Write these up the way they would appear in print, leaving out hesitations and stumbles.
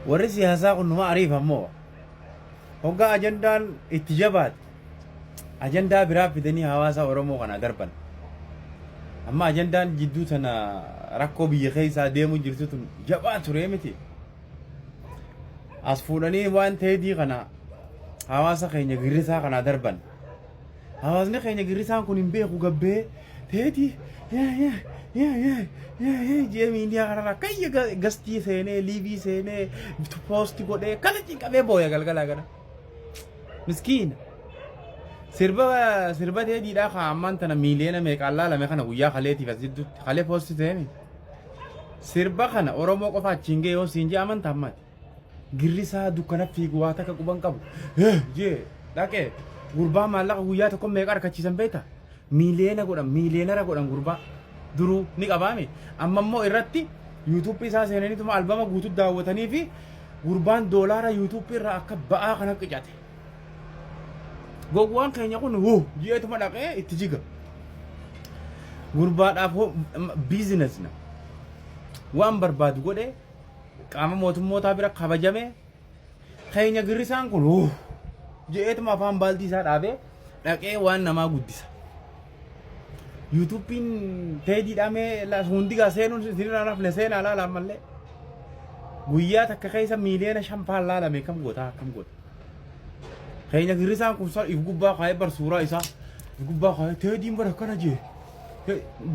Warri siyaasaa kun numa ariif ammoo hoggaa ajandaan itti jabaate ajandaa biraa fidanii hawaasa Oromoo kana darban. Amma ajandaan jidduu tana rakkoo biyya keessaa deemuu jirtu tun jabaa ture miti. As fuudhanii waan teedii kana hawaasa keenya girrisaa kana darban. Hawaasni keenya girrisaan kun hin beeku gabbee teetii yaa yaa yaa yaa yaa yaa jee miidiyaa kanarra kayya gastii seenee liivii seenee poosti godhee kana cinqamee booya galgalaa kana. Miskiina. Sirba sirba teediidhaa kaa ammaan tana miiliyoona meeqaan laalame kana guyyaa kaleetiif as jidduutti kalee poosti ta'eemi. Sirba kana Oromoo qofa achiin ga'e yoo siin jee amantaa ammaati. Girrisaa dukkana fiigu waa takka quban qabu. Jee dhaqee gurbaa maallaqa guyyaa tokko meeqa arkachiisan beekta? Miiliyoona godhan miiliyeenara godhan gurbaa duruu ni qabaame. Amma immoo irratti yuutuuppii isaa seenaniituma albama guutuu daawwatanii fi gurbaan doolaara yuutuuppii irraa akka ba'aa kana qicate. Gowwaan keenya kun huu jeetuma dhaqee itti jiga. Gurbaadhaaf biizinesna waan barbaadu godhee qaama mootummootaa bira kabajame keenya girrisaan kun huu je'eetuma afaan baaldii isaa dhaabee dhaqee waan namaa guddisa. Yuutuubiin teediidhaa mee hundi gaa seenuun isinirraa rafne seenaa laala ammallee. Guyyaa takka keessa miiliyoona 5 faan laalame kam goota akkam goota. Keenya girrisaan kun if gubbaa kaa'ee bar suuraa isaa if gubbaa kaa'ee teediin bara akkana jee.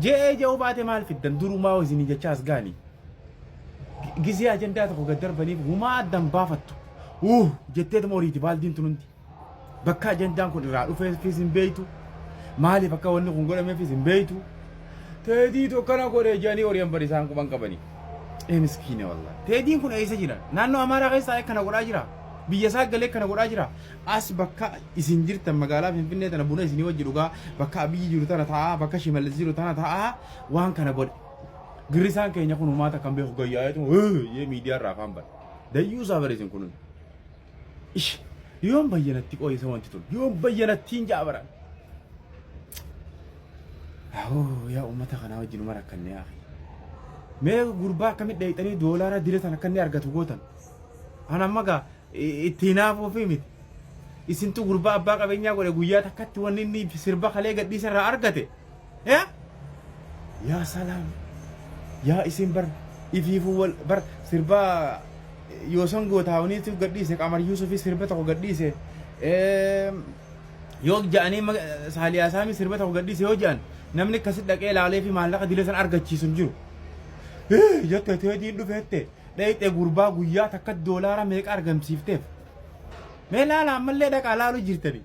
Je'ee je'uu baate maal fiddan durumaa isinii jecha as gaanii. Gizee ajandaa tokko gad darbaniif humaa addan baafattu. Jetteetuma horiiti baaldiin tun hundi. Bakka ajandaan kun irraa dhufeefis hin beektu. Maaliif akka wanni kun godhameefis hin beektu. Teediitu akkana godhe jedhanii horiyan bari isaan quban qabanii. Ee miskiine wallahi. Teediin kun eessa jira? Naannoo Amaaraa keessaa akkana godhaa jira. Biyya isaa galee akkana godhaa jira. As bakka isin jirtan magaalaa Finfinnee tana buna isinii wajji dhugaa bakka Abiyyi jiru tana taa'aa bakka Shimallis jiru tana taa'aa waan kana godhe. Girrisaan keenya kun humaa takka hin beeku gayyaa'eetu yee miidiyaa irraa afaan bana. Dayyuu isaa bare isin kunun. Ish yoom bayyanatti qooyisa wanti tun yoom bayyanattiin ja'a baran. Awoo yaa uummata kanaa wajjin uma rakkanne yaa akhi. Mee gurbaa akkamitti dheeyxanii doolaara dila sana akka inni argatu gootan. An amma gaa itti hinaafuufi miti. Isintu gurbaa abbaa qabeenyaa godhe guyyaa takkatti wanni inni sirba kalee gadhiisa irraa argate. Yaa yaa salaam yaa isin bar ifiifuu wal bar sirba yoosan gootaawuniitu gadhiise Qamar Yuusufi sirba tokko gadhiise yoo ja'anii Saaliyaa Saamii sirba tokko gadhiise yoo ja'an namni akkasi dhaqee ilaalee fi maallaqa dila san argachiisu hin jiru. Jette teetiin dhufeette dheeyxee gurbaa guyyaa takka doolaara meeqa argamsiifteef. Mee laala ammallee dhaqaa laalu jirtani.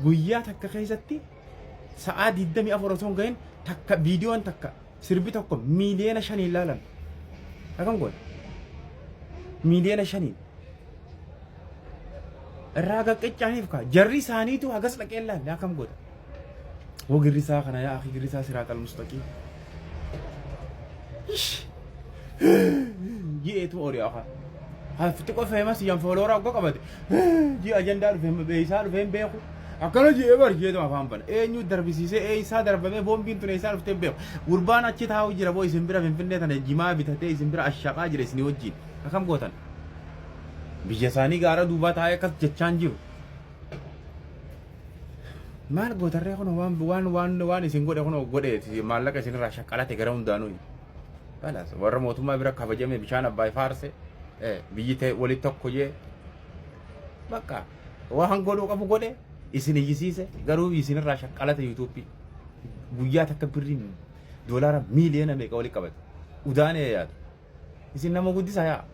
Guyyaa takka keessatti sa'aa 24 osoo hin gahin takka viidiyoon takka sirbi tokko miiliyoona 5n laalan. Akkam godha? Miiliyoona 5n. Irraa qaqqiccaaniif kaa jarri isaaniitu hagas dhaqee laalle akkam godha? Woo girrisaa kana yaa akhi girrisaa siraaxal mustaqiim. Ish. Ji'eetu ori'a kaa. Hafti qofa feemas yan foolooraa ogga qabate. Ji'a ajandaa dhufe beeysaa dhufee hin beeku. Akkana ji'ee bar ji'eetu afaan bana. Eenyu darbisiisee eessaa darbamee boombiin tun eessaa dhuftee hin beeku. Gurbaan achi taa'u jira boo isin bira Finfinnee tana jimaa bitatee isin bira ashaqaa jira isinii wajjin. Akkam gootan? Biyya isaanii gaara duubaa taa'ee akkas jechaan jiru. Maal gootarree kun waan waan waan waan isin godhe kun godhe maallaqa isinirraa shaqqalate gara hundaanuu. Kalaas warra mootummaa bira kabajame bishaan abbaay faarse biyyi ta'e walitti tokko jee bakka waan godhuu qabu godhe isin iyyisiise garuu isinirraa shaqqalate yuutuuppii guyyaa takka birrii doolaara miiliyoona meeqa walitti qabate udaanee yaadu isin nama guddisaa yaa.